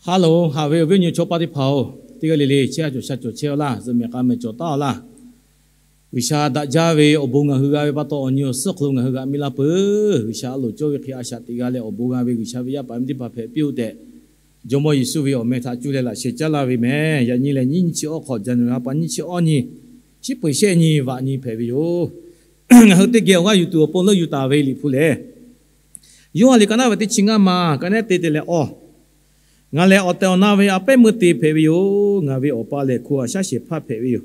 Haˉ loˬ, haꞈ ve awˬ viˉ awˬ nyi chaw paˇ teˇ hpaˍ-oˬ, teˇ g'aˇ le le chehˇ sha cawˬ sha cawˬ chehˇ-aw laˇ. Zuhꞈ mehˍ k'a mehˍ cawˬ taˉ-aw laˇ. G'uiˬsha daꞈ jaˇ ve awˬ bon ngaˬ hui g'a ve pa taw, awˬ nyi awˬ suhˉ awˬ hk'aw lo ngaˬ hui g'aꞈ miˇ laˇ peuˬ. G'uiˬsha a loˍ cawˇ ve hk'e a shaꞈ teꞈ g'a leh awˬ bon g'a ve G'uiˬsha ve yaˇ paˍ miˇ teˇ hpaˍ hpehꞈ piˇ-oˆ tehꞈ, Jawˇmawˇ Yeˍsuˆ ve awˬ meh htaꞈ cuˇ leh laꞈ sheh caˉ laˇ ve meh. Yaꞈ nyi lehˬ, nyiˇ chi awˇ hk'awꞈ, January ha pa nyiˇ chi awˇ nyi, chiˉ peu-eˬ shehˆ nyi vaꞈ nyi hpehꞈ ve yoˬ. Ngaˬ hui teˇ geh awˬ g'aˇ yuˬ tuˬ awˬ pon leuˆ yuˬ taˍ ve Liꞈ hpu lehˬ, Yoˇhanˬ liꞈ ka naˉ ve teˇ chi ngaˇ ma ka nehˉ te te leh awˇ, Ngaˬ lehˬ awˬ tehˬ awˬ na ve a pehˉ meuˇ te hpehꞈ ve yoˬ. Ngaˬ ve Awˬ pa lehˬ hko haꞈ shaˉ shehˍ hpaˇ hpehꞈ ve yoˬ.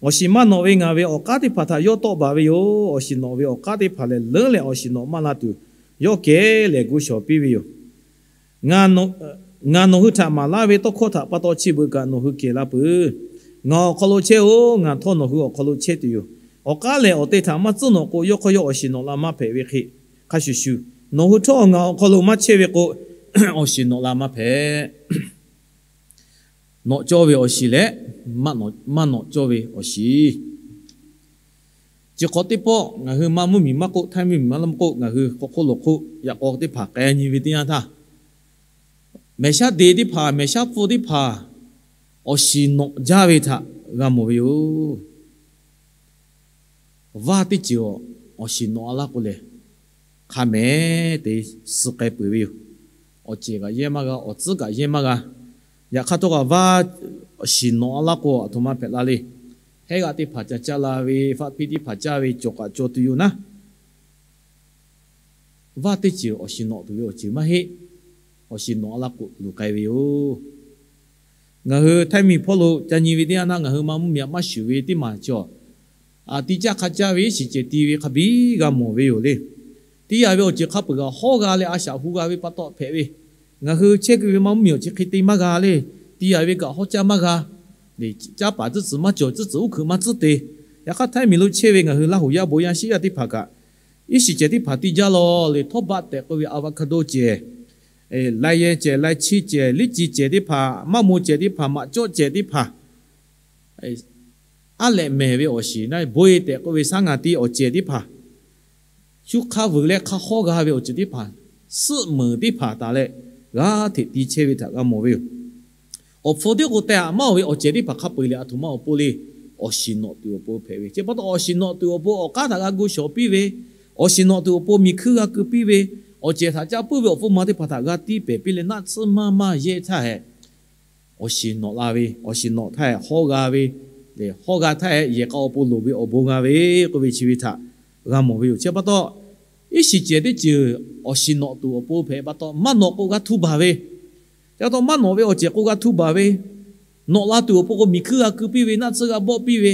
Awˬ shiˍ maˇ nawꞈ ve ngaˬ ve awˬ k'aˉ teˇ hpaˍ htaꞈ yawˇ tawˆ baˬ ve yoˬ. Awˬ shiˍ nawꞈ ve awˬ k'aˉ teˇ hpaˍ lehˬ, leuˉ leh awˬ shiˍ nawꞈ maˇ la tuˬ, yawˇ kehˬ lehˬ gu shawˍ piˇ ve yoˬ. Ngaˬ nawˬ hui htaꞈ maˍ laˇ ve tawˇ hkawˇ htaꞈ pa taw chi beuꞈ kaꞈ nawˬ hui kehˬ la peuˬ. Ngaˬ awˬ hk'aw lo chehˇ-oˬ, ngaˬ htawˇ nawˬ hui awˬ hk'aw lo chehˇ tuˬ yoˬ. Awˬ k'aˉ lehˬ awˬ te htaꞈ maˇ tcuhˉ nawꞈ k'o, yawˇ hk'aˇ yawˇ awˬ shiˍ nawꞈ la maˇ hpehꞈ ve hk'e, hk'a shuˍ shuˍ, nawˬ hui htawˇ ngaˬ awˬ hk'aw lo maˇ chehˇ ve k'o, awˬ shiˍ nawꞈ la maˇ hpehꞈ. Nawꞈ cawˇ ve awˬ shiˍ leh maˇ nawꞈ cawˇ ve awˬ shiˍ. Chi hk'awꞈ teˇ pawˆ ngaˬ hui maˇ mvuhˇmiˬ maˇ k'oˆ, htaiˇ mvuhˇmiˬ maˇ laˇ maˇ k'oˆ, ngaˬ hui k'awꞈ hk'oˆ lo hk'oˆ yaꞈ k'aw teˇ hpaˍ k'ai nyi ve teˇ yanˇ htaˇ, mehˬ shaˉ de teˇ hpaˍ, mehˬ shaˉ pfuhˇ teˇ hpaˍ awˬ shiˍ nawꞈ jaˇ ve htaꞈ g'a mawˬ ve yoˬ. Vaˇ teˇ ceuˬ awˬ shiˍ nawꞈ a laˇ k'o lehˬ, hk'a mehˍ te suh k'ai peuˬ ve yoˬ. Awˬ cehˬ kaꞈ yehˇ maˇ g'a, awˬ tcuhˉ kaꞈ yehˇ maˇ g'a. Yaꞈ hk'aˇ htawˇ kaꞈ vaˇ shiˍ nawꞈ a laˇ k'o, aˬ htoꞈ ma hpehꞈ la le. Hehˉ g'aꞈ teˇ hpaˍ ca caˇ la ve, faˆ hpiˇ teˇ hpaˍ caˇ ve, cawˬ kaꞈ cawˬ tuˬ yoˬ naˉ. Vaˇ teˇ ceuˬ awˬ shiˍ nawꞈ tuˬ ve awˬ ceuˬ maˇ heˆ. Awˬ shiˍ nawꞈ a laˇ k'o luˬ k'ai ve yoˬ. Ngaˬ hui htaiˇ miˬ hpawˇ lo ca nyi ve teˇ yanˇ htaˇ, ngaˬ hui maˇ mvuhˇmiˬ aꞈ maˇ shuˍ ve teˇ maˬ cawˬ. Tiˇ caˇ hk'a caˇ ve, iˉ shiˍ cehˬ ti ve hk'a biˇ g'a mawˬ ve yoˬ le. Tiˇ yaꞈ ve awˬ ceuˬ hk'a peu-eˬ kaꞈ hawˉ g'a leh a shaꞈ hu g'a ve pa taw hpehꞈ ve, ngaˬ hui chehˇ kuiˬ ve maˇ mvuhˇmiˬ awˬ chi hk'e te maˇ g'a le. Tiˇ yaꞈ ve kaꞈ hawˉ caˇ maˇ g'a. Caˉ paˍ tcuhˉ tcuhˍ maˇ cawˬ, tcuhˉ tcuhˍ uˉ hkeuꞈ maˇ tcuhˉ te. Yaꞈ hk'aˇ htaiˇ miˬ lo chehˇ ve ngaˬ hui Laˇ huˍ yaˇ bon yaˇ shiˉ yaˇ teˇ hpaˍ kaꞈ, iˉ shiˍ cehˬ teˇ hpaˍ tiˇ jaˇ law le, htawˇ baˆ tehꞈ k'oˆ ve avocado cehˬ, lai yehˬ cehˬ, lai chi cehˬ, liˉ ci cehˬ teˇ hpaˍ, maˇ mo cehˬ teˇ hpaˍ, maꞈ cawˆ cehˬ teˇ hpaˍ, aˉ lehꞈ mehˍ ve awˬ shiˍ naˉ, boi tehꞈ k'oˆ ve saˉ ngaˬ ti awˬ cehˬ teˇ hpaˍ, shu hk'a vuiˬ leh hk'a hawˉ g'a ve awˬ ceuˬ teˇ hpaˍ, suhˆ meunˍ teˇ hpaˍ taˍ leh g'aˇ hteꞈ ti chehˇ ve htaꞈ g'a mawˬ ve yoˬ. Awˬ hpu tiˉ k'o teh aꞈ maˇ oˬ ve awˬ cehˬ teˇ hpaˍ hk'a peu-eˬ leh aˬ htoꞈ ma awˬ pon le, awˬ shiˍ nawꞈ tuˬ awˬ pon hpehꞈ ve. Chi pa taw awˬ shiˍ nawꞈ tuˬ awˬ pon awˬ k'aˉ htaꞈ g'a gu shawˍ piˇ ve, awˬ shiˍ nawꞈ tuˬ awˬ pon miˬ hkuiˇ g'a keu piˇ ve, awˬ cehˬ htaꞈ caˇ puiˉ ve awˬ pfuhˇ ma teˇ hpaˍ htaꞈ g'a tiˇ pehˍ piˇ leh naˆ tsuhˇ maˇ maˇ yehˇ htaˇ hehꞈ, awˬ shiˍ nawꞈ la ve, awˬ shiˍ nawꞈ htaˇ hehꞈ hawˉ g'a ve, hawˉ g'a htaˇ hehꞈ yehˬ k'a awˬ pon loˍ ve awˬ bon g'a ve k'oˆ ve chi ve htaꞈ g'a mawˬ ve yoˬ. Chi pa taw, iˉ shiˍ cehˬ teˇ ceuˬ awˬ shiˍ nawꞈ tuˬ awˬ pon hpehꞈ pa taw, maˇ nawꞈ k'o g'a htu baˬ ve, chi pa taw maˇ nawꞈ ve awˬ cehˬ k'o g'a htu baˬ ve, nawꞈ la tuˬ awˬ pon k'o miˬ hkuiˇ g'a keu piˇ ve, naˆ tsuhˇ g'a bawˆ piˇ ve,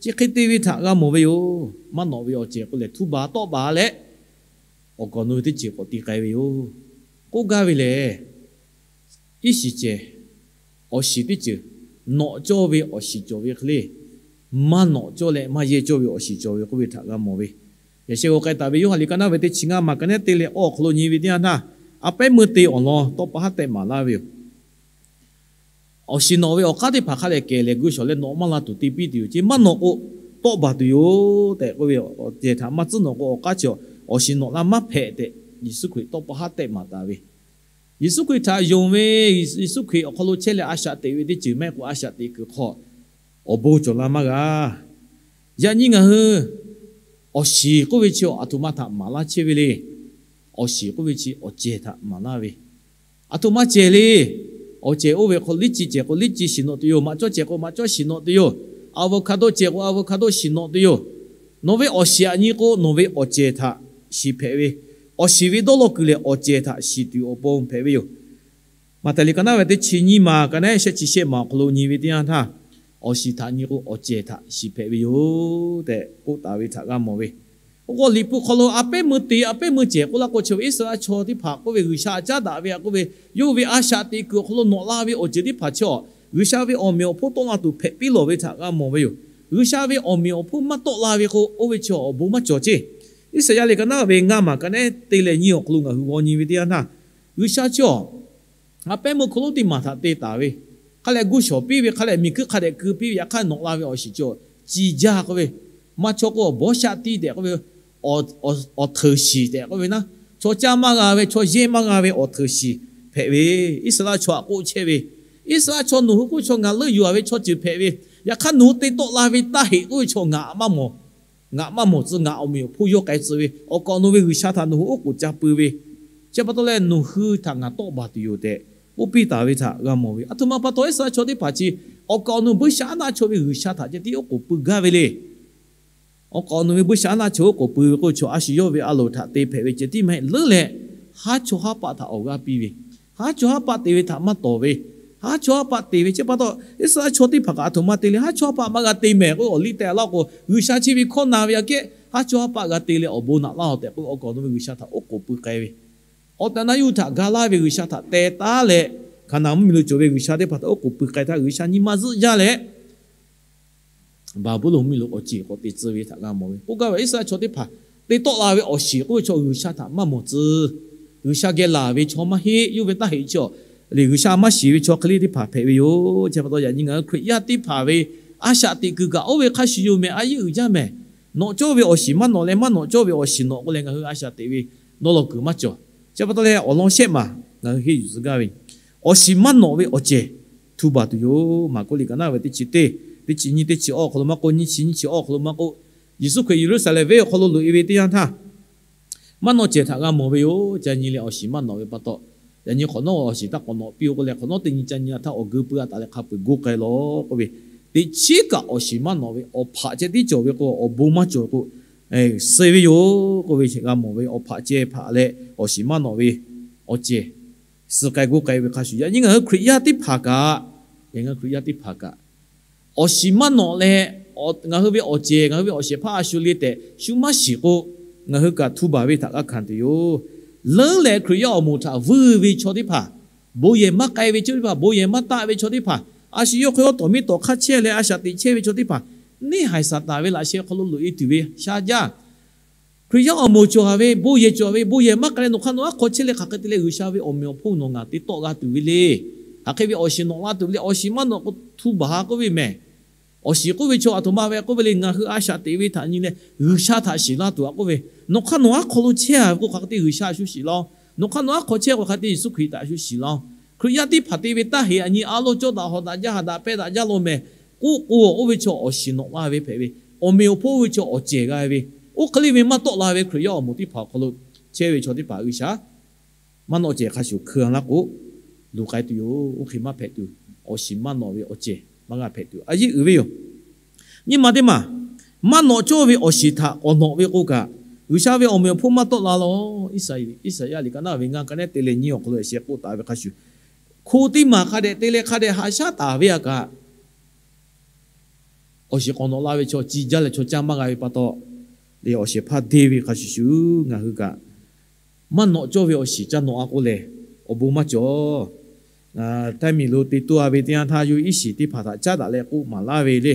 chi hk'e te ve htaꞈ g'a mawˬ ve yoˬ. Maˇ nawꞈ ve awˬ cehˬ k'o lehˬ htu baˬ tawˆ baˬ leh awˬ gaˬ nu ve teˇ ceuˬ k'awꞈ ti k'ai ve yoˬ. K'oˆ gaˇ ve lehˬ, iˉ shiˍ cehˬ awˬ shiˍ teˇ ceuˬ nawꞈ cawˇ ve awˬ shiˍ cawˬ ve hk'e le, maˇ nawꞈ cawˇ leh maˇ yehˇ cawˇ ve awˬ shiˍ cawˬ ve k'oˆ ve htaꞈ g'a mawˬ ve. Yaꞈ sheh g'aw k'ai taˍ ve Yoˇhanˬ liꞈ ka naˉ ve teˇ chi ngaˇ ma ka nehˉ te leh awˇ awˬ hk'aw lo nyi ve teˇ yanˇ htaˇ, a pehˉ meuˇ te awˬ lawn tawˇ pa haˉ tehꞈ maˍ laˇ ve yoˬ. Awˬ shiˍ nawꞈ ve awˬ k'aˉ teˇ hpaˍ hk'a lehˬ kehˬ lehˬ gu shawˍ leh nawꞈ maˇ la tuˬ te piˇ tuˬ yoˬ. Chi maˇ nawꞈ k'o tawˆ baˬ tuˬ yoˬ tehꞈ k'oˆ ve, awˬ cehˬ htaꞈ maˇ tcuhˉ nawꞈ k'o awˬ k'aˉ chi awˬ shiˍ nawꞈ la maˇ hpehꞈ tehꞈ Yeˍsuˆ Hkriꞈ tawˇ pa haˉ tehꞈ maˍ taˍ ve. Yeˍsuˆ Hkriꞈ htaꞈ yonˍ ve, Yeˍsuˆ Hkriꞈ awˬ hk'aw lo chehˇ leh a shaꞈ teꞈ ve teˇ ceuˬ maˇ heˆ k'o a shaꞈ teꞈ kuiˬ hk'aw awˬ bon cawˬ la maˇ g'a. Yaꞈ nyi ngaˬ hui awˬ shiˍ k'oˆ ve chi aˬ htoꞈ ma htaꞈ maˍ laˇ chehˇ ve le. Awˬ shiˍ k'oˆ ve chi awˬ cehˬ htaꞈ maˍ laˇ ve. Aˬ htoꞈ ma cehˬ le. Awˬ cehˬ oˇ ve k'o liˉ ci cehˬ k'o liˉ ci shiˍ nawꞈ tuˬ yoˬ. Maꞈ cawˇ cehˬ k'o maꞈ cawˇ shiˍ nawꞈ tuˬ yoˬ. Avocado cehˬ k'o avocado shiˍ nawꞈ tuˬ yoˬ. Nawˬ ve awˬ shiˍ aꞈ nyi k'o nawˬ ve awˬ cehˬ htaꞈ shiˍ hpehꞈ ve. Awˬ shiˍ ve dawˇ law kuiˬ lehˬ awˬ cehˬ htaꞈ shiˍ tuˬ awˬ pon hpehꞈ ve yoˬ. Maꞈhtehˍ liꞈ ka naˉ ve teˇ chi nyiˇ ma ka naˉ shehˆ chi shehˆ ma awˬ hk'aw lo nyi ve teˇ yanˇ htaˇ, awˬ shiˍ htaꞈ nyi k'o awˬ cehˬ htaꞈ shiˍ hpehꞈ ve yoˬ tehꞈ k'oˆ taˍ ve htaꞈ g'a mawˬ ve. Oˇ k'o Liꞈ hpu hk'aw lo a pehˉ meuˇ te a pehˉ meuˇ cehˬ k'oˆ laˇ k'o chi ve Iˉsaˍreˍlaˆ chaw teˇ hpaˍ k'oˆ ve G'uiˬsha a caˉ daꞈ ve a k'oˆ ve, yawˇ ve a shaꞈ teꞈ kuiˬ awˬ hk'aw lo nawꞈ la ve awˬ ceuˬ teˇ hpaˍ chi awˬ G'uiˬsha ve awˬ meꞈ awˬ hponˇ tawˆ la tuˬ hpehꞈ piˇ lawˬ ve htaꞈ g'a mawˬ ve yoˬ. G'uiˬsha ve awˬ meꞈ awˬ hponˇ maˇ tawˆ la ve k'o oˇ ve chi awˬ bon maˇ cawˬ ceˇ. Iˉsaˍyaˆ liꞈ ka naˉ ve ngaˇ maˬ ka naˉ te leh nyiˇ awˬ hk'aw lo ngaˬ hui g'aw nyi ve teˇ yanˇ htaˇ, G'uiˬsha chi awˬ a pehˉ meuˇ hk'oˆ lonˉ teˇ maˬ htaꞈ te taˍ ve, hk'a lehˬ gu shawˍ piˇ ve, hk'a lehˬ miˬ hkuiˇ hk'a dehꞈ keu piˇ ve, yaꞈ hk'aˇ nawꞈ la ve awˬ shiˍ chi awˬ ci jaˇ k'oˆ ve, maˇ chaw k'o awˬ bawˇ shaˆ tiˇ tehꞈ k'oˆ ve, awˬ hteuˍ shiˍ tehꞈ k'oˆ ve naˉ, chaw caˇ maˇ g'a ve, chaw yehˇ maˇ g'a ve awˬ hteuˍ shiˍ hpehꞈ ve, Iˉsaˍreˍlaˆ chaw htaꞈ k'oˆ chehˇ ve, Iˉsaˍreˍlaˆ chaw nawˬ hui k'oˆ ve chaw ngaˬ leuˆ yuˬ-a ve chaw ceuˬ hpehꞈ ve, yaꞈ hk'aˇ nawˬ hui te tawˆ la ve taˇ heꞈ k'oˆ ve chaw ngaˬ maˇ mawˬ. Ngaˬ maˇ mawˬ tcuh, ngaˬ awˬ meꞈ awˬ hponˇ yawˇ k'ai tcuh ve, awˬ kaˍ awˬ nu ve G'uiˬsha htaꞈ nawˬ hui oˉ k'oˍ ca pui ve, chi pa taw leh nawˬ hui htaꞈ ngaˬ tawˆ baˬ tuˬ yoˬ tehꞈ k'oˆ piˇ taˍ ve htaꞈ g'a mawˬ ve. A htoꞈ ma pa taw Iˉsaˍreˍlaˆ chaw teˇ hpaˍ chi awˬ kaˍ awˬ nu buiˇshaˆaˉnaˆ chaw ve G'uiˬsha htaꞈ ceh tiˉ oˉ k'oˍ pui gaˇ ve le. Awˬ kaˍ awˬ nu ve buiˇshaˆaˉnaˆ chaw oˉ k'oˍ pui ve k'oˆ ve chaw a shu yawˇ ve a loˍ htaꞈ te hpehꞈ ve ceh tiˉ maˇ heˆ leuˉ leh, haˉ chawˇ haˉ paˆ htaꞈ awˬ g'aˇ piˇ ve, haˉ chawˇ haˉ paˆ te ve htaꞈ maˇ tawˍ ve, haˉ chawˇ haˉ paˆ te ve. Chi pa taw Iˉsaˍreˍlaˆ chaw teˇ hpaˍ kaꞈ a htoꞈ ma te le, haˉ chawˇ haˉ paˆ maˇ g'a te mehˍ k'oˆ ve awˬ liˇ teh laˇ k'o, G'uiˬsha chi ve hkawˇ na ve aꞈ kehˉ haˉ chawˇ haˉ paˆ g'a te leh awˬ bon naꞈ laˇ-oˬ tehꞈ k'oˆ ve awˬ kaˍ awˬ nu ve G'uiˬsha htaꞈ oˉ k'oˍ pui k'ai ve. Awˬ tehˬ na yuˇ htaꞈ ga laˇ ve G'uiˬsha htaꞈ teh taˉ leh, Hkaˍnanˍ mvuhˇmiˬ lo cawˬ ve G'uiˬsha teˇ hpaˍ htaꞈ oˉ k'oˍ pui k'ai htaˇ, G'uiˬsha nyi ma zuhˆ jaˇ leh, Baˍbuˍlonˍ mvuhˇmiˬ lo awˬ ceˬ k'awꞈ te tcuh ve htaꞈ g'a mawˬ ve. K'oˆ gaˇ ve Iˉsaˍreˍlaˆ chaw teˇ hpaˍ te tawˆ la ve awˬ shiˍ k'oˆ ve chaw G'uiˬsha htaꞈ maˇ mawˬ tcuh. G'uiˬsha geh laˬ ve chaw maˇ heˆ. Yawˇ ve taˇ heꞈ chi awˬ liꞈ G'uiˬsha maˇ shiˍ ve chaw hk'e le teˇ hpaˍ hpehꞈ ve yoˬ. Chi pa taw yaꞈ nyi ngaˬ hui Hkriꞈ yaˇ teˇ hpaˍ ve a shaꞈ teꞈ kuiˬ kaꞈ oˇ ve hk'a shuˍ yoˬ mehˍ, a yeˇ uiˍ jaˇ mehˍ. Nawꞈ cawˇ ve awˬ shiˍ maˇ nawꞈ leh maˇ nawꞈ cawˇ ve awˬ shiˍ nawꞈ k'o leh ngaˬ hui a shaꞈ teꞈ ve dawˇ law kuiˬ maˇ cawˬ. Chi pa taw leh awˬ lawn shehˆ maˬ ngaˬ hui henˇ yuˬ tcuh gaˇ ve, awˬ shiˍ maˇ nawꞈ ve awˬ cehˬ htu baˬ tuˬ yoˬ. Maˍkuˆ liꞈ ka naˉ ve teˇ chi teˇ, teˇ chi nyiˇ, teˇ chi awˇ awˬ hk'aw lo maˇ k'oˆ, nyiˇ chi nyiˇ chi awˇ awˬ hk'aw lo maˇ k'oˆ, Yeˍsuˆ Hkriꞈ Yeˍruˆsaˍlehnˍ venˇ awˬ hk'aw lo loꞈ-e ve teˇ yanˇ htaˇ, maˇ nawꞈ cehˬ htaꞈ g'a mawˬ ve yoˬ. Ca nyi leh awˬ shiˍ maˇ nawꞈ ve pa taw, yaꞈ nyi hk'awꞈ nawˉ awˬ shiˍ htaˇ k'awꞈ nawꞈ piˇ-oˬ k'oˆ leh, hk'awꞈ nawˉ teˇ nyi ca nyi htaˇ awˬ geu pui a taˍ leh hk'a peu-eˬ goˇ k'ai lawˬ k'oˆ ve, teꞈ chiˉ kaꞈ awˬ shiˍ maˇ nawꞈ ve awˬ hpaꞈ ceh tiˉ cawˬ ve k'o, awˬ bon maˇ cawˬ k'o, suh ve yoˬ k'oˆ ve g'a mawˬ ve. Awˬ hpaꞈ ceh hpaꞈ leh awˬ shiˍ maˇ nawꞈ ve awˬ cehˬ suh k'ai goˇ k'ai ve hk'a shuˍ, yaꞈ nyi ngaˬ hui Hkriꞈ yaˇ teˇ hpaˍ kaꞈ, ngaˬ hui Hkriꞈ yaˇ teˇ hpaˍ kaꞈ awˬ shiˍ maˇ nawꞈ leh, ngaˬ hui ve awˬ cehˬ, ngaˬ hui ve awˬ shehˍ hpaˇ a shu le tehꞈ shu maˇ shiˍ k'o, ngaˬ hui kaꞈ htu baˬ ve htaꞈ g'a hkanˍ tuˬ yoˬ. Leuˉ leh Hkriꞈ yaˇ awˬ moˍ htaꞈ vuiˇ ve chaw teˇ hpaˍ, bon yehˬ maˇ k'ai ve chaw teˇ hpaˍ, bon yehˬ maˇ taˆ ve chaw teˇ hpaˍ, a shu yawˇ hk'aw yawˇ tawˍ miˇ tawˍ hk'aˇ chehˇ leh a shaꞈ teꞈ chehˇ ve chaw teˇ hpaˍ, neˇ haiˬ Saˍtanˍ ve laꞈ sheh hk'aw lo loꞈ-e tuˬ ve sha jaˇ. Hkriꞈ yaˇ awˬ moˍ cawˬ ve, bon yehˬ cawˬ ve, bon yehˬ maˇ k'ai leh nawˬ hk'aˇ nawˬ aˉ hk'aw chehˇ leh hk'aˬ hk'e te leh G'uiˬsha ve awˬ meꞈ awˬ hponˇ nawˬ ngaˬ te tawˆ g'a tuˬ ve le. Hk'aˬ hk'e ve awˬ shiˍ nawꞈ la tuˬ ve le. Awˬ shiˍ maˇ nawꞈ k'o htu baˬ ha k'oˆ ve mehˍ. Awˬ shiˍ k'oˆ ve chaw a htoꞈ ma ve k'oˆ ve le, ngaˬ hui a shaꞈ teꞈ ve htaꞈ nyi leh G'uiˬsha htaꞈ shiˍ laˇ tuˬ a k'oˆ ve, nawˬ hk'aˇ nawˬ aˉ hk'aw lo chehˇ ve k'o hk'aˬ hk'e te G'uiˬsha a shu shiˍ laˇ-oˬ. Nawˬ hk'aˇ nawˬ aˉ hk'aw chehˇ k'o hk'aˬ hk'e te Yeˍsuˆ Hkriꞈ htaꞈ a shu shiˍ laˇ-oˬ. Hkriꞈ yaˇ teˇ hpaˍ te ve taˇ heꞈ, yaꞈ nyi a lo cawˇ daꞈ hawˍ daꞈ jaˇ, ha daꞈ pehˇ daꞈ jaˇ law mehˍ k'oˆ k'o, oˇ ve chaw awˬ shiˍ nawꞈ la ve hpehꞈ ve, awˬ meꞈ awˬ hponˇ oˇ ve chaw awˬ cehˬ g'a ve, oˇ hk'e le ve maˇ tawˆ la ve Hkriꞈ yaˇ awˬ moˍ teˇ hpaˍ awˬ hk'aw lo chehˇ ve chaw teˇ hpaˍ G'uiˬsha maˇ nawꞈ cehˬ hk'a shuˍ hkui-a laˇ k'o, luˬ k'ai tuˬ yoˬ. Oˇ hk'e maˇ hpehꞈ tuˬ, awˬ shiˍ maˇ nawꞈ ve awˬ cehˬ maˇ g'a hpehꞈ tuˬ a yeˇ uiˍ ve yoˬ. Nyi ma teˇ maˬ, maˇ nawꞈ cawˇ ve awˬ shiˍ htaꞈ k'awꞈ nawꞈ ve k'o kaꞈ, G'uiˬsha ve awˬ meꞈ awˬ hponˇ maˇ tawˆ la law. Iˉsaˍyaˆ liꞈ ka naˉ ve ngaˇ ka nehˉ te leh nyiˇ awˬ hk'aw lo a sheh k'oˆ taˍ ve hk'a shuˍ, hko teˇ maˬ hk'a dehꞈ te leh hk'a dehꞈ haꞈ shaˉ taˍ ve a kaꞈ, awˬ shiˍ k'awꞈ nawꞈ la ve chaw ci jaˇ leh chaw caˇ maˇ g'a ve pa taw, leh awˬ shehˍ hpaˇ deˇ ve hk'a shuˍ shuˍ ngaˬ hui kaꞈ, maˇ nawꞈ cawˇ ve awˬ shiˍ ca nawꞈ-a k'oˆ lehˬ, awˬ bon maˇ cawˬ. Htaiˇ miˬ lo te toˇ-a ve teˇ yanˇ htaˇ, yawˇ iˉ shiˍ teˇ hpaˍ htaꞈ caˉ daꞈ leh k'oˆ maˍ laˇ ve le.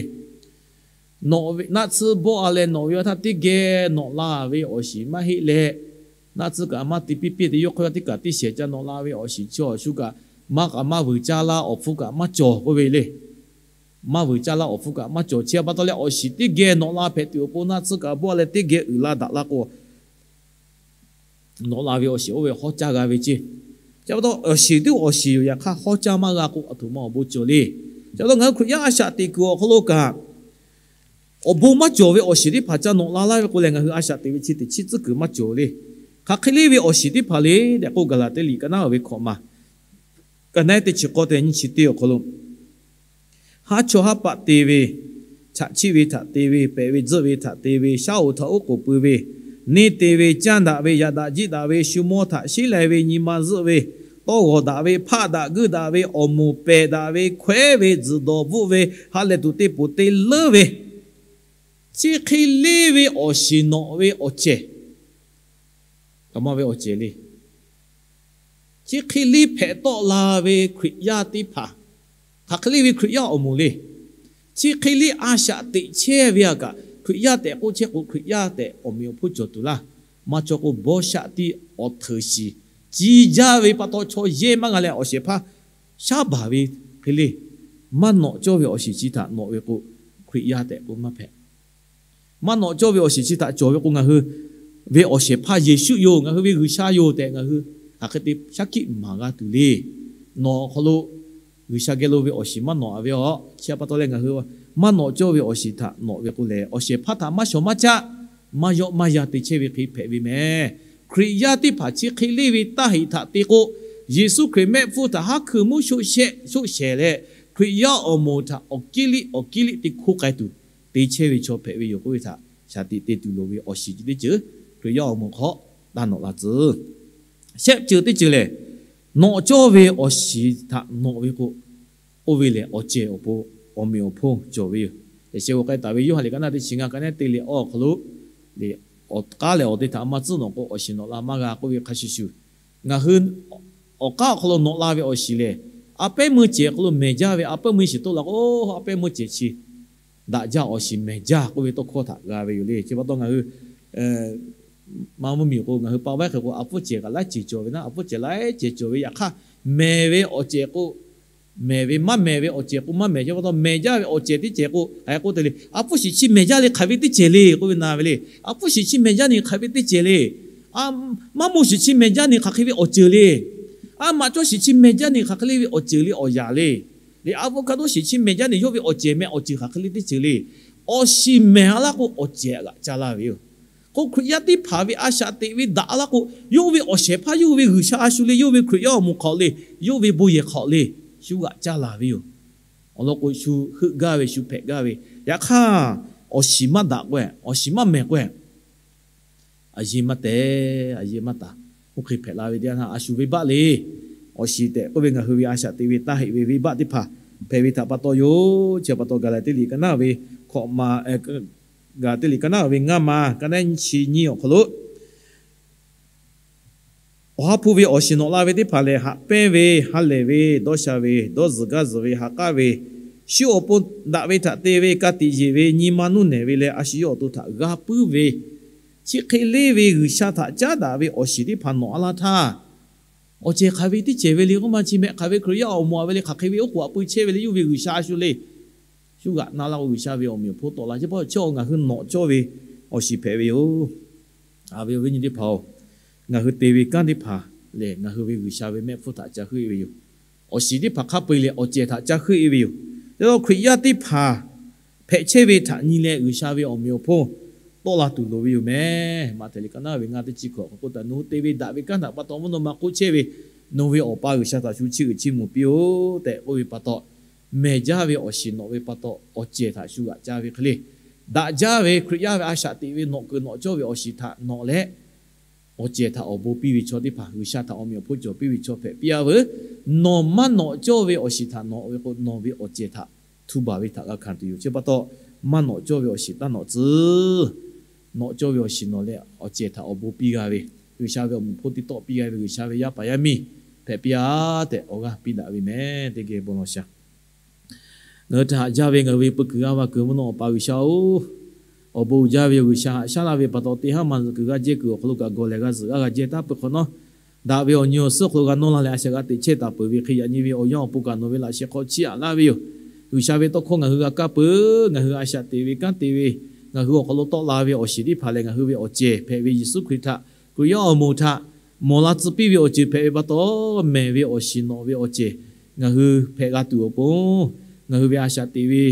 Naˆ tsuhˇ bawˆ-a leh nawꞈ ve awˬ htaˇ teˇ geh nawꞈ la ve awˬ shiˍ maˇ heˆ leh, naˆ tsuhˇ kaꞈ maˇ te piˇ piˇ te yawˇ hk'aw yaˇ teˇ kaˬ teˇ shehˍ ca nawꞈ la ve awˬ shiˍ chi awˬ shu kaꞈ, maˇ kaꞈ maˇ vuiˬ caˇ laˇ, awˬ hpfuhˇ kaꞈ maˇ cawˬ k'oˆ ve le. Maˇ vuiˬ caˇ laˇ, awˬ hpfuhˇ kaꞈ maˇ cawˬ. Chi pa taw leh awˬ shiˍ teˇ geh nawꞈ la hpehꞈ tuˬ awˬ pon naˆ tsuhˇ kaꞈ bawˆ leh teˇ geh uiˍ la daꞈ la k'o, nawꞈ la ve awˬ shiˍ oˇ ve hawˉ caˇ g'a ve ceˇ. Chi pa taw awˬ shiˍ teˇ awˬ shiˍ yoˬ, yaꞈ hk'aˇ hawˉ caˇ maˇ g'a k'o, a htoꞈ ma awˬ bon cawˬ le. Chi pa taw ngaˬ hui Hkriꞈ yaˇ a shaꞈ teꞈ kuiˬ awˬ hk'aw lo kaꞈ, awˬ bon maˇ cawˬ ve awˬ shiˍ teˇ hpaˍ ca nawꞈ la laˇ ve k'o lehˬ, ngaˬ hui a shaꞈ teꞈ ve chi teˇ chiˉ tcuhˉ kuiˬ maˇ cawˬ le. Hk'aˬ hk'e le ve awˬ shiˍ teˇ hpaˍ le tehꞈ k'oˆ, Gaˍlaˍtiˆ liꞈ ka naˉ ve hkawꞈ maˬ, ka naˉ teˇ chi k'awˇ te nyiˇ chi teˇ awˬ hk'aw lo, haˉ chawˇ haˉ paˆ te ve, chaꞈ chiˆ ve htaꞈ te ve, pehꞈ ve tzuhˆ ve htaꞈ te ve, shaˉ hoꞈ htaꞈ oˉ k'oˍ pui ve, neˇ te ve, canˇ daꞈ ve, yaꞈ daꞈ jiˆ daꞈ ve, shu mawˇ htaꞈ sheˉ lai ve, nyi ma zuhˆ ve, tawˇ g'awˬ daꞈ ve, hpaˆ daꞈ guiˇ daꞈ ve, awˬ moˍ pehˬ daꞈ ve, hkawehˉ ve, tzuhˬ dawˬ bvuhˆ ve, ha lehˬ tuˬ te poˬ te leuˉ ve, chi hk'e le ve awˬ shiˍ nawꞈ ve awˬ cehˬ, kaꞈ maˇ ve awˬ cehˬ le. Chi hk'e le hpehꞈ tawˆ la ve Hkriꞈ yaˇ teˇ hpaˍ, hk'aˬ hk'e le ve Hkriꞈ yaˇ awˬ moˍ le. Chi hk'e le a shaꞈ teꞈ chehˇ ve a kaꞈ, Hkriꞈ yaˇ tehꞈ k'oˆ chehˇ k'o, Hkriꞈ yaˇ tehꞈ awˬ meꞈ awˬ hponˇ cawˬ tuˬ laˇ. Maˇ cawˬ k'o, bawˇ shaˆ tiˉ awˬ hteuꞈ shiˍ ci jaˇ ve pa taw, chaw yehˇ maˇ g'a leh awˬ shehˍ hpaˇ shaˉ baˬ ve hk'e le. Maˇ nawꞈ cawˇ ve awˬ shiˍ chi htaꞈ nawꞈ ve k'o, Hkriꞈ yaˇ tehꞈ k'oˆ maˇ hpehꞈ. Maˇ nawꞈ cawˇ ve awˬ shiˍ chi htaꞈ cawˬ ve k'o, ngaˬ hui ve awˬ shehˍ hpaˇ Yeˍsuˆ yoˬ, ngaˬ hui ve G'uiˬsha yoˬ tehꞈ ngaˬ hui hk'aˬ hk'e te shaˉ hkiˆ maˍ g'a tuˬ le. Nawˬ awˬ hk'aw lo G'uiˬsha geh lo ve awˬ shiˍ maˇ nawꞈ ve aˬ, chi pa taw leh ngaˬ hui maˇ nawꞈ cawˇ ve awˬ shiˍ htaꞈ nawꞈ ve k'o lehˬ, awˬ shehˍ hpaˇ htaꞈ maˇ shawˍ maˇ caˆ, maˇ yawˆ maˇ yan te chehˇ ve hk'e hpehꞈ ve meh. Hkriꞈ yaˇ teˇ hpaˍ chi hk'e leˇ ve taˇ heꞈ htaꞈ te k'o, Yeˍsuˆ Hkriꞈ mehˆ hpfuhˇ htaꞈ haˉ hkui mvuhˇ shoˆ shehˍ leh, Hkriꞈ yaˇ awˬ moˍ htaꞈ awˬ kiˇ liˆ awˬ kiˇ liˆ te hkoˇ k'ai tuˬ te chehˇ ve chaw hpehꞈ ve yoˬ k'oˆ ve htaꞈ shaˍ tiꞈ te tuˬ loˍ ve awˬ shiˍ chi teˇ ceuˬ Hkriꞈ yaˇ awˬ moˍ hk'aw taˇ nawꞈ la tcuh. Shehˆ ceuˬ teˇ ceuˬ lehˬ, nawꞈ cawˇ ve awˬ shiˍ htaꞈ nawꞈ ve k'o, oˇ ve lehˬ awˬ cehˬ awˬ pon awˬ meꞈ awˬ hponˇ cawˬ ve yoˬ. Yaꞈ sheh g'a k'ai taˍ ve Yoˇhanˬ liꞈ ka naˆ teˇ chi ngaˇ ka naˆ teˇ leh awˬ hk'aw lo, awˬ k'aˉ lehˬ awˬ te htaꞈ maˇ tcuhˉ nawꞈ k'o, awˬ shiˍ nawꞈ la maˇ g'a k'oˆ ve hk'a shuˍ shuˍ, ngaˬ hui awˬ k'aˉ awˬ hk'aw lo nawꞈ la ve awˬ shiˍ lehˬ, a pehˉ meuˇ cehˬ hk'aw lo mehˬ jaˇ ve, a pehˉ meuˇ shiˍ toˆ la k'o, a pehˉ meuˇ cehˬ chi daꞈ jaˇ awˬ shiˍ mehˬ jaˇ k'oˆ ve tawˇ hkawˇ htaꞈ g'a ve yoˬ le. Chi pa taw ngaˬ hui maˇ mvuhˇ miˬ k'o, ngaˬ hui pa vaiˉ hk'e k'o, a pfuhˇ cehˬ kaꞈ laiˉ ceuˬ cawˬ ve naˉ, a pfuhˇ cehˬ laiˉ cehˬ cawˬ ve. Yaꞈ hk'aˇ, mehˬ ve awˬ cehˬ k'o mehˬ ve, maˇ mehˬ ve awˬ cehˬ k'o maˇ mehˬ. Chi pa taw mehˬ jaˇ ve awˬ cehˬ teˇ cehˬ k'o, hk'aˬ hk'e k'oˆ te le, a pfuhˇ shiˍ chi mehˬ jaˇ le, hk'aˬ ve teˇ cehˬ le k'oˆ ve na ve le. A pfuhˇ shiˍ chi mehˬ jaˇ ni hk'aˬ ve teˇ cehˬ le. Maˇ moˇ shiˍ chi mehˬ jaˇ ni hk'aˬ hk'e ve awˬ ceuˬ le. A maꞈ cawˇ shiˍ chi mehˬ jaˇ ni hk'aˬ hk'e le ve awˬ ceuˬ le awˬ yaꞈ le. Le avocado shiˍ chi mehˬ jaˇ ni yawˇ ve awˬ cehˬ meh awˬ ceuˬ hk'aˬ hk'e le teˇ ceuˬ le. Awˬ shiˍ mehˬ a laˇ k'o awˬ cehˬ g'aꞈ caˇ laˇ ve yoˬ. K'o Hkriꞈ yaˇ teˇ hpaˍ ve a shaꞈ teꞈ ve daꞈ a laˇ k'o, yawˇ ve awˬ shehˍ hpaˇ yawˇ ve G'uiˬsha a shu le, yawˇ ve Hkriꞈ yaˇ awˬ moˍ hk'aw le, yawˇ ve bon yehˬ hk'aw le, shu g'aꞈ caˇ laˇ ve yoˬ. Awˬ lawn k'o, shu heuˆ gaˇ ve, shu hpehꞈ gaˇ ve. Yaꞈ hk'aˇ, awˬ shiˍ maˇ daꞈ k'o, awˬ shiˍ maˇ mehˬ k'o, a yeˇ maˇ tehꞈ, a yeˇ maˇ taˍ. Oˇ hk'e hpehꞈ la ve teˇ yanˇ, a shu venˇbaˆ le. Awˬ shiˍ tehꞈ k'oˆ ve ngaˬ hui ve a shaꞈ teꞈ ve taˇ heꞈ ve venˇbaˆ teˇ hpaˍ hpehꞈ ve htaꞈ pa taw yoˬ. Chi pa taw Gaˍlaˍtiˆ liꞈ ka naˆ ve hkawꞈ ma, Gaˍlaˍtiˆ liꞈ ka naˆ ve ngaˇ ma ka naˆ chi nyiˇ awˬ hk'aw lo, Awˬ ha hpu ve awˬ shiˍ nawꞈ la ve teˇ hpaˍ lehˬ, haꞈ pehnˇ ve, ha lehˬ ve, dawˇ sha ve, dawˇ zuhˬ gaˇ zuhˬ ve, ha k'aˉ ve, shu awˬ pon daꞈ ve htaꞈ te ve, ka tiꞈ yeˬ ve, nyi ma nuˇ nehˬ ve leh a shu yawˇ awˬ to htaꞈ g'a puiˉ ve, chi hk'e leˇ ve G'uiˬsha htaꞈ caˉ daꞈ ve awˬ shiˍ teˇ hpaˍ nawꞈ a laˇ htaˇ, awˬ cehˬ hk'aˬ ve teˇ cehˬ ve le k'oˆ ma chi meh, hk'aˬ ve Hkriꞈ yaˇ awˬ moˍ a ve le, hk'aˬ hk'e ve oˉ k'oˍ aꞈ pui chehˇ ve le, yawˇ ve G'uiˬsha a shu le. Shu g'aꞈ na laˇ k'o, G'uiˬsha ve awˬ meꞈ awˬ hponˇ tawˆ la. Chi pa taw, chi awˬ ngaˬ hui nawꞈ cawˇ ve awˬ shiˍ hpehꞈ ve yoˬ. Aˬ ve awˬ viˉ nyi teˇ hpaˍ-oˬ, ngaˬ hui te ve kanˉ teˇ hpaˍ lehˬ, ngaˬ hui ve G'uiˬsha ve mehˆ hpfuhˇ htaꞈ ca heuˆ e ve yoˬ. Awˬ shiˍ teˇ hpaˍ hk'a peu-eˬ lehˬ, awˬ cehˬ htaꞈ ca heuˆ e ve yoˬ. Chi pa taw Hkriꞈ yaˇ teˇ hpaˍ hpehꞈ chehˇ ve htaꞈ nyi leh G'uiˬsha ve awˬ meꞈ awˬ hponˇ tawˆ la tuˬ loˍ ve yoˬ meh. Maꞈhtehˍ liꞈ ka naˆ ve ngaˇ teˇ chi hkawꞈ k'awꞈ k'oˆ taˍ, Nawˬ hui te ve daꞈ ve kanˉ htaꞈ pa taw mvuhˇ naw ma k'oˆ chehˇ ve, nawˬ ve Awˬ pa G'uiˬsha htaꞈ shu chiˇ uiˍ chiˇ mvuh piˇ-oˆ tehꞈ k'oˆ ve pa taw, mehˬ jaˇ ve awˬ shiˍ nawꞈ ve pa taw, awˬ cehˬ htaꞈ shu g'aꞈ ca ve hk'e le. Daꞈ jaˇ ve Hkriꞈ yaˇ ve a shaꞈ teꞈ ve nawꞈ kuiˬ nawꞈ cawˇ ve awˬ shiˍ htaꞈ nawꞈ leh, awˬ cehˬ htaꞈ awˬ bon piˇ ve chaw teˇ hpaˍ, G'uiˬsha htaꞈ awˬ meꞈ awˬ hponˇ cawˬ piˇ ve chaw hpehꞈ piˇ-a veuˬ. Nawˬ maˇ nawꞈ cawˇ ve awˬ shiˍ htaꞈ nawꞈ ve k'o, nawˬ ve awˬ cehˬ htaꞈ htu baˬ ve htaꞈ g'a hkanˍ tuˬ yoˬ. Chi pa taw, maˇ nawꞈ cawˇ ve awˬ shiˍ taˇ nawꞈ tcuh. Nawꞈ cawˇ ve awˬ shiˍ nawꞈ leh awˬ cehˬ htaꞈ awˬ bon piˇ g'a ve, G'uiˬsha ve awˬ meꞈ awˬ hponˇ te tawˆ piˇ g'a ve G'uiˬsha ve yaˇ paˍ yaˇ miˇ hpehꞈ piˇ-a tehꞈ awˬ g'aˇ piˇ daꞈ ve meh. Teˇ geh bon lawˬ shaˍ. Ngaˬ hui htaꞈ haꞈ jaˇ ve ngaˬ hui ve peu kuiˬ g'aˇ va kuiˬ mvuhˇ naw Awˬ pa G'uiˬsha-oˬ, awˬ bon uiˍ jaˇ ve G'uiˬsha haꞈ shaˉ laˇ ve pa taw, teˇ haˉ ma zuhꞈ kuiˬ g'aˇ jehˇ kuiˬ awˬ hk'aw lo kaꞈ gawˬ lehˬ g'a zuhꞈ g'aˇ g'a jehˇ taˉ peuˬ hk'awꞈ nawˉ, daꞈ ve awˬ nyi awˬ suhˉ hk'aw lo g'a nawˇ la leh a shaꞈ g'a teꞈ chehˇ taˍ peuˬ ve hk'e, yaꞈ nyi ve awˬ yanˇ awˬ pon kaꞈ nawˬ ve laꞈ sheh hk'aw chiˇ aꞈ laˇ ve yoˬ. G'uiˬsha ve tawˇ hkawˇ ngaˬ hui g'a kaˇ peuˬ, ngaˬ hui a shaꞈ teꞈ ve kanˉ te ve, ngaˬ hui awˬ hk'aw lo tawˆ la ve awˬ shiˍ teˇ hpaˍ lehˬ, ngaˬ hui ve awˬ cehˬ hpehꞈ ve Yeˍsuˆ Hkriꞈ htaꞈ Hkriꞈ yaˇ awˬ moˍ htaꞈ mawˬ la tcuh piˇ ve awˬ ceuˬ hpehꞈ ve pa taw, mehˬ ve awˬ shiˍ nawꞈ ve awˬ cehˬ ngaˬ hui hpehꞈ g'a tuˬ awˬ pon, ngaˬ hui ve a shaꞈ teꞈ ve,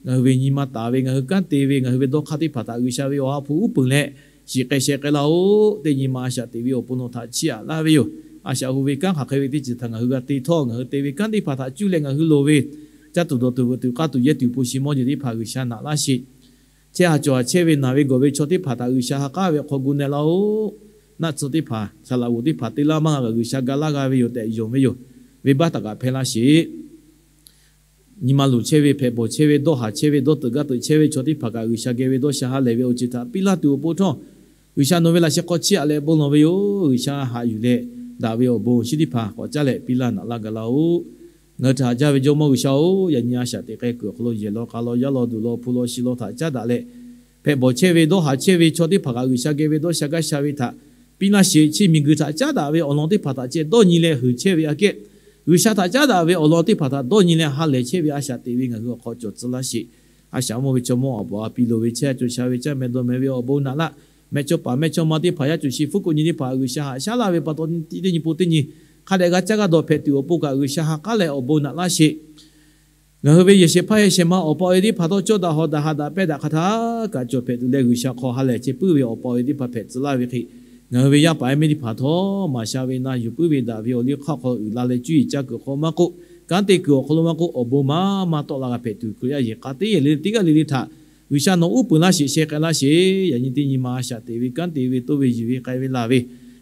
ngaˬ hui ve nyi ma taˍ ve, ngaˬ hui kanˉ te ve, ngaˬ hui ve dawˇ hk'aˇ teˇ hpaˍ htaꞈ G'uiˬsha ve awˬ ha hpu uˉ peunˍ leh, shiˍ k'ai sheh k'ai laˇ-oˆ. Teˇ nyi ma a shaꞈ teꞈ ve awˬ pon nawˬ htaꞈ chiˇ aꞈ laˇ ve yoˬ. A shaꞈ hu ve kanˉ hk'aˬ hk'e ve teˇ ceuˬ htaꞈ ngaˬ hui g'a te htawˇ, ngaˬ hui te ve kanˉ teˇ hpaˍ htaꞈ cuˇ leh ngaˬ hui loˍ ve caˇ tuˬ dawˬ tuˬ veuꞈ tuˬ k'aˇ tuˬ yehˇ tuˬ hpu shi mawˇ jeˬ teˇ hpaˍ G'uiˬsha naꞈ laˇ sheˍ. Chehˇ haˍ cawˬ haˍ chehˇ ve naˬ ve gawˬ ve chaw teˇ hpaˍ htaꞈ G'uiˬsha ha k'aˉ ve hk'aw gu na laˇ-oˆ. Naˆ tcuh teˇ hpaˍ, saˍ laꞈ g'uˬ teˇ hpaˍ te laˇ maˇ g'a kaꞈ G'uiˬsha ga laˇ g'a ve yoˬ tehꞈ yonˍ ve yoˬ. Venˇbaˆ htaꞈ kaꞈ hpehˇ laˇ sheˍ. Nyi ma luˬ chehˇ ve, hpehꞈ bawˬ chehˇ ve, dawˇ haˍ chehˇ ve, dawˇ teuꞈ gaˇ teuꞈ chehˇ ve chaw teˇ hpaˍ kaꞈ G'uiˬsha geh ve dawˇ sha ha lehˬ ve awˬ ceuˬ htaꞈ piˇ laˇ tuˬ awˬ pon htawˇ, G'uiˬsha nawˬ ve laꞈ sheh hk'aw chiˇ aꞈ leh bon lawˬ ve yoˬ. G'uiˬsha haꞈ yuˬ leh daꞈ ve awˬ bon chi teˇ hpaˍ k'awꞈ caˉ leh piˇ laˇ naꞈ laˇ ga laˇ-oˆ. Ngaˬ hui htaꞈ haꞈ jaˇ ve Jawˇmawˇ G'uiˬsha-oˬ, yaꞈ nyi a shaꞈ teꞈ k'ai kuiˬ awˬ hk'aw lo yehˬ law k'a law yaˇ law duˬ law hpu law shi law htaꞈ caˉ daꞈ leh, hpehꞈ bawˬ chehˇ ve, dawˇ haˍ chehˇ ve chaw teˇ hpaˍ kaꞈ G'uiˬsha geh ve dawˇ sha gaˇ sha ve htaꞈ piˇ laˇ sheˍ. Chi miˬguiˬ htaꞈ caˉ daꞈ ve awˬ lawn teˇ hpaˍ htaꞈ ceh dawˇ nyi leh heuˬ chehˇ ve aꞈ kehˉ, G'uiˬsha htaꞈ caˉ daꞈ ve awˬ lawn teˇ hpaˍ htaꞈ dawˇ nyi leh ha lehˬ chehˇ ve a shaꞈ teꞈ ve ngaˬ hui awˬ hk'aw cawˬ tcuh laˇ sheˍ. A shaꞈ mawˇ ve chaw mawˇ awˬ pa a piˇ loˍ ve chehˇ a cawˬ sha ve caˇ meh dawˇ meh ve awˬ bon naꞈ laˇ mehˇchawˇpaˍ mehˇchawˇma teˇ hpaˍ, yaˇ cuˬ shi hpuˉ k'oˆ nyi teˇ hpaˍ G'uiˬsha haꞈ shaˉ laˇ ve pa taw, teˇ nyi po teˇ nyi hk'a dehꞈ g'a caˇ g'a dawˬ hpehꞈ tuˬ awˬ pon kaꞈ G'uiˬsha ha k'aˉ leh awˬ bon naꞈ laˇ sheˍ. Ngaˬ hui ve yehˬ shehˍ hpaˇ yehˬ shehˍ ma awˬ pa awˬ e teˇ hpaˍ htawˇ cawˇ daꞈ hawˍ daꞈ haꞈ daꞈ pehˇ daꞈ hk'a htaˇ kaꞈ cawˬ hpehꞈ tuˬ leh, G'uiˬsha hk'aw ha lehˬ chehˇ puiˉ ve awˬ pa awˬ e teˇ hpaˍ hpehꞈ tcuh laˇ ve hk'e, ngaˬ hui ve yaˇ paˍ yaˇ miˇ teˇ hpaˍ htawˇ maˍ sha ve na yuˬ puiˉ ve daꞈ ve awˬ liˇ hk'aˇ hk'aw lo uiˍ la leh cuˇ yiˍ caˇ kuiˬ awˬ hk'aw lo maˇ k'oˆ, kanˉ te kuiˬ awˬ hk'aw lo maˇ k'oˆ, awˬ bon maˇ maˇ tawˆ la g'a hpehꞈ tuˬ Hkriꞈ yaˇ yehˬ k'a teˇ g'aˇ le le teˇ g'aˇ le le htaꞈ G'uiˬsha nawˬ uˉ peunˍ laˇ sheˍ, sheh k'ai laˇ sheˍ. Yaꞈ nyi teˇ nyi ma shaꞈ teꞈ ve kanˉ te ve toˇ ve yuˬ ve k'ai ve laˬ ve,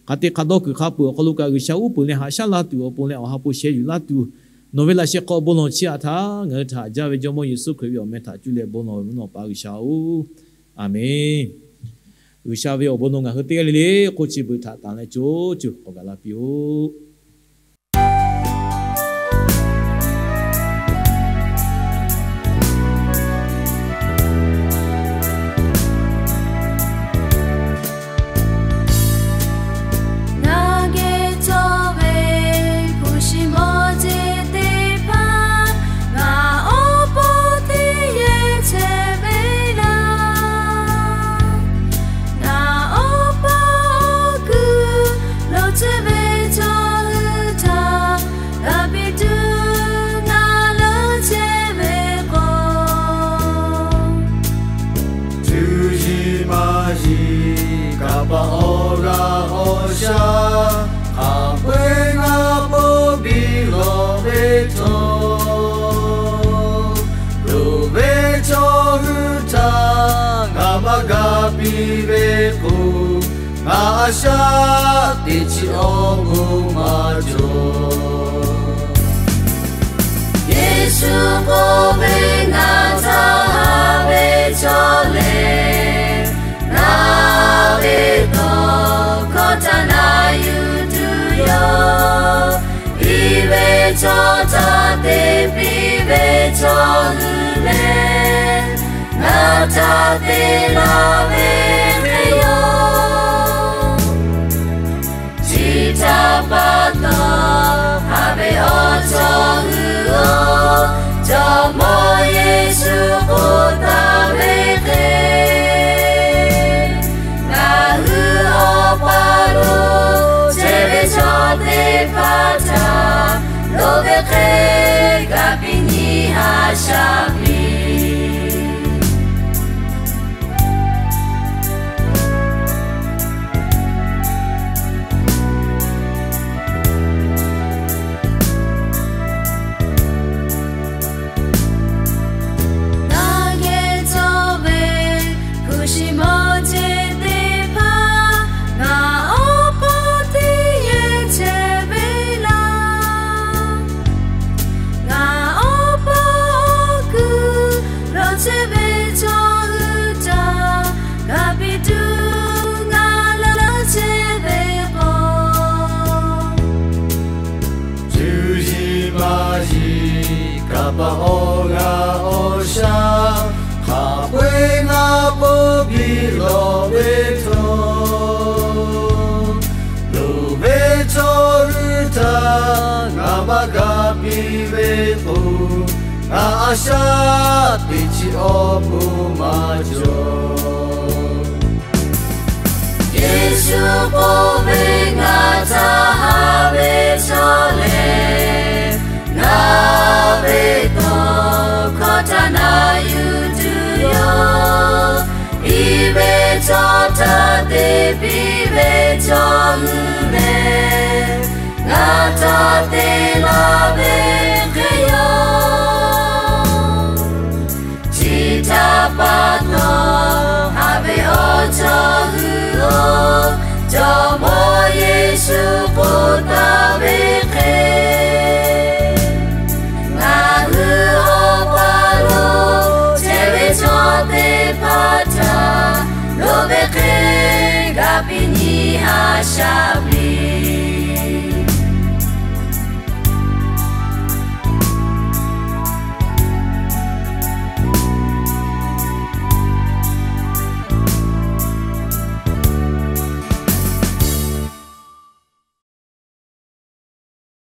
hk'aˬ te hk'a dawˇ kuiˬ hk'a peuˬ awˬ hk'aw lo kaꞈ G'uiˬsha uˉ peunˍ leh haꞈ shaˉ laˇ tuˬ awˬ pon leh awˬ ha hpu sheh yuˬ laˇ tuˬ, nawˬ ve laꞈ sheh hk'aw bon lawˬ chiˇ aꞈ htaˇ ngaˬ hui htaꞈ haꞈ jaˇ ve Jawˇmawˇ Yeˍsuˆ Hkriꞈ ve awˬ meh htaꞈ cuˇ leh bon lawˬ ve mvuhˇ naw Awˬ pa G'uiˬsha-oˬ, Aˍmenˇ. G'uiˬsha ve awˬ bon nawˬ ngaˬ hui teˇ g'aˇ le le hk'oˆ chi beuꞈ htaꞈ tanˬ leh co cuˇ k'awꞈ gaˬ la piˇ-oˆ. Ngaˬ geh cawˬ ve hpu shi mawˇ jeˬ teˇ hpaˍ, ngaˬ awˬ pon teˇ yehˬ chehˇ ve laˇ. Ngaˬ awˬ pon awˬ kuiˬ lo chehˇ ve chaw hui htaꞈ g'a piˇ tuˬ ngaˬ leuˉ chehˇ ve k'o, cuˇ yiˍ maˇ yiˍ kaˍ paˍ awˬ g'aˇ awˬ shaˉ hk'a peu-eˬ ngaˬ pon biˇ lawˬ ve htawˇ, loˍ ve chaw hui htaꞈ ngaˬ maˇ g'a piˇ ve k'o, ngaˬ a shaˉ teꞈ chi awˬ bon maˇ cawˬ. Yeˍsuˆ k'oˆ ve, Ngaˬ htaꞈ haꞈ ve chaw lehˬ, ngaˬ ve tawˇ hkawˇ htaꞈ na yuˬ tuˬ yoˬ. Iˉ ve chaw htaꞈ te piˇ ve chaw hui lehˬ, ngaˬ htaꞈ te laˇ ve hk'e yoˬ. Chi htaꞈ pa taw, haꞈ ve awˬ chaw hui-oˬ, Jawˇmawˇ Yeˍsuˆ k'oˆ taˍ ve hk'e, ngaˬ hui Awˬ pa lo chehˇ ve chaw teˇ hpaˍ htaꞈ loˍ ve hk'e ga piˇ nyi haꞈ shaˉ piˇ. Ngaˬ geh cawˬ ve hpu shi mawˇ jeˬ teˇ hpaˍ, ngaˬ awˬ pon teˇ yehˬ chehˇ ve laˇ. Ngaˬ awˬ pon awˬ kuiˬ lo chehˇ ve chaw hui htaꞈ g'a piˇ tuˬ ngaˬ leuˉ chehˇ ve k'o, cuˇ yiˍ maˇ yiˍ kaˍ paˍ awˬ g'aˇ awˬ shaˉ hk'a peu-eˬ ngaˬ pon biˇ lawˬ ve htawˇ, loˍ ve chaw hui htaꞈ ngaˬ maˇ g'a piˇ ve k'o, ngaˬ a shaˉ teꞈ chi awˬ bon maˇ cawˬ. Yeˍsuˆ k'oˆ ve, Ngaˬ htaꞈ haꞈ ve chaw lehˬ, ngaˬ ve tawˇ hkawˇ htaꞈ na yuˬ tuˬ yoˬ. Iˉ ve chaw htaꞈ te piˇ ve chaw hui lehˬ, ngaˬ htaꞈ te laˇ ve hk'e yoˬ. Chi htaꞈ pa taw, haꞈ ve awˬ chaw hui-oˬ, Jawˇmawˇ Yeˍsuˆ k'oˆ taˍ ve hk'e, ngaˬ hui Awˬ pa lo chehˇ ve chaw teˇ hpaˍ htaꞈ loˍ ve hk'e ga piˇ nyi haꞈ shaˉ